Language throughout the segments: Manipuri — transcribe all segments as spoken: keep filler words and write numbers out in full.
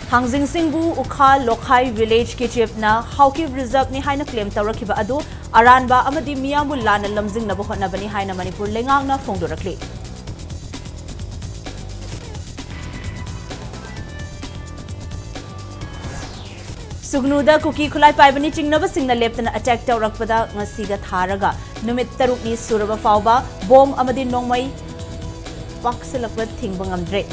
ꯊꯥꯡꯖꯤꯡ ꯁꯤꯡꯕꯨ ꯎꯈꯥ ꯂꯣꯈꯥꯏ ꯚꯤꯂꯦꯖꯀꯤ ꯆꯤꯐꯅ ꯍꯥꯎꯀꯤꯞ ꯔꯤꯖꯔꯚꯅꯤ ꯍꯥꯏꯅ ꯀ꯭ꯂꯦꯝ ꯇꯧꯔꯛꯈꯤꯕ ꯑꯗꯨ ꯑꯔꯥꯟꯕ ꯑꯃꯗꯤ ꯃꯤꯌꯥꯝꯕꯨ ꯂꯥꯟꯅ ꯂꯝꯖꯤꯡꯅꯕ ꯍꯣꯠꯅꯕꯅꯤ ꯍꯥꯏꯅ ꯃꯅꯤꯄꯨꯔ ꯂꯩꯉꯥꯛꯅ ꯐꯣꯡꯗꯣꯔꯛꯂꯤ꯫ ꯁꯨꯒꯅꯨꯗ ꯀꯨꯀꯤ ꯈꯨꯠꯂꯥꯏ ꯄꯥꯏꯕꯅꯤ ꯆꯤꯡꯅꯕꯁꯤꯡꯅ ꯂꯦꯞꯇꯅ ꯑꯦꯇꯦꯛ ꯇꯧꯔꯛꯄꯗ ꯉꯁꯤꯒ ꯊꯥꯔꯒ ꯅꯨꯃꯤꯠ ꯇꯔꯨꯛꯅꯤ ꯁꯨꯔꯕ ꯐꯥꯎꯕ ꯕꯣꯝ ꯑꯃꯗꯤ ꯅꯣꯡꯃꯩ ꯄꯥꯛꯁꯤꯜꯂꯛꯄ ꯊꯤꯡꯕ ꯉꯝꯗ꯭ꯔꯦ꯫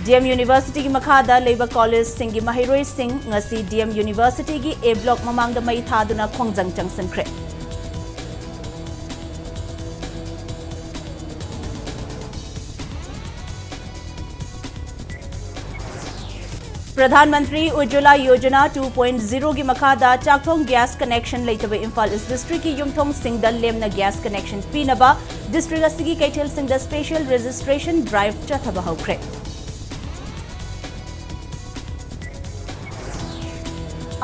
ꯗꯤ ꯑꯦꯝ ꯌꯨꯅꯤꯚꯔꯁꯤꯇꯤꯒꯤ ꯃꯈꯥꯗ ꯂꯩꯕ ꯀꯣꯂꯦꯖꯁꯤꯡꯒꯤ ꯃꯍꯩꯔꯣꯏꯁꯤꯡ ꯉꯁꯤ ꯗꯤ ꯑꯦꯝ ꯌꯨꯅꯤꯚꯔꯁꯤꯇꯤꯒꯤ ꯑꯦ ꯕ꯭ꯂꯣꯛ ꯃꯃꯥꯡꯗ ꯃꯩ ꯊꯥꯗꯨꯅ ꯈꯣꯡꯖꯪ ꯆꯪꯁꯤꯟꯈ꯭ꯔꯦ꯫ ꯄ꯭ꯔꯙꯥꯟ ꯃꯟꯇ꯭ꯔꯤ ꯎꯖ꯭ꯖ꯭ꯋꯂꯥ ꯌꯣꯖꯅꯥ ꯇꯨ ꯄꯣꯏꯟꯠ ꯖꯤꯔꯣꯒꯤ ꯃꯈꯥꯗ ꯆꯥꯛꯊꯣꯡ ꯒ꯭ꯌꯥꯁ ꯀꯅꯦꯛꯁꯟ ꯂꯩꯇꯕ ꯏꯝꯐꯥꯜ ꯏꯁ ꯗꯤꯁꯇ꯭ꯔꯤꯛꯀꯤ ꯌꯨꯝꯊꯣꯡꯁꯤꯡꯗ ꯂꯦꯝꯅ ꯒ꯭ꯌꯥꯁ ꯀꯅꯦꯛꯁꯟ ꯄꯤꯅꯕ ꯗꯤꯁꯇ꯭ꯔꯤꯛ ꯑꯁꯤꯒꯤ ꯀꯩꯊꯦꯜꯁꯤꯡꯗ ꯁ꯭ꯄꯦꯁꯤꯌꯦꯜ ꯔꯦꯖꯤꯁꯇ꯭ꯔꯦꯁꯟ ꯗ꯭ꯔꯥꯏꯚ ꯆꯠꯊꯕ ꯍꯧꯈ꯭ꯔꯦ꯫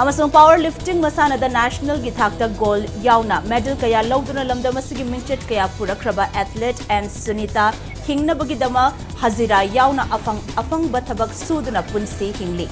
ꯑꯃꯁꯨꯡ ꯄꯥꯋꯔ ꯂꯤꯐꯇꯤꯡ ꯃꯁꯥꯟꯅꯗ ꯅꯦꯁꯅꯦꯜꯒꯤ ꯊꯥꯛꯇ ꯒꯣꯜ ꯌꯥꯎꯅ ꯃꯦꯗꯜ ꯀꯌꯥ ꯂꯧꯗꯨꯅ ꯂꯝꯗꯝ ꯑꯁꯤꯒꯤ ꯃꯤꯡꯆꯠ ꯀꯌꯥ ꯄꯨꯔꯛꯈ꯭ꯔꯕ ꯑꯦꯊꯂꯦꯠ ꯑꯦꯟ ꯁꯨꯅꯤꯇꯥ ꯍꯤꯡꯅꯕꯒꯤꯗꯃꯛ ꯍꯖꯤꯔꯥ ꯌꯥꯎꯅ ꯑꯐꯪ ꯑꯐꯪꯕ ꯊꯕꯛ ꯁꯨꯗꯨꯅ ꯄꯨꯟꯁꯤ ꯍꯤꯡꯂꯤ꯫